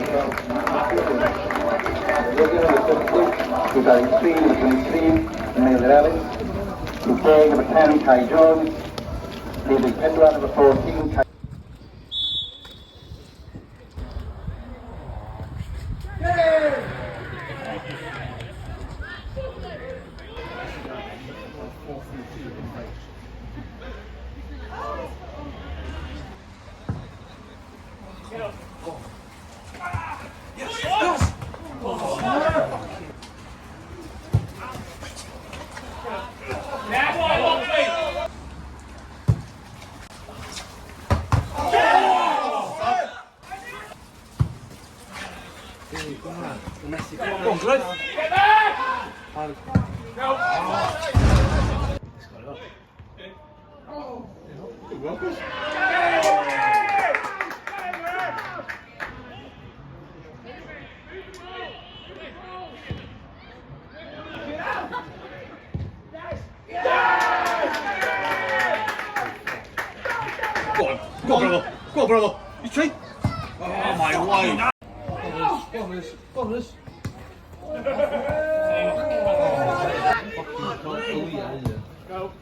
Number 50, 2003, number 23, Amelia Ellis. UK, number 10, Kai Jones. David Pedler, number 14, Kai. Go on, Glenn. Get back! Go on, go on, brother. Go on, brother. You three. Oh my way. Go on, Liz. Go on, Liz. Go.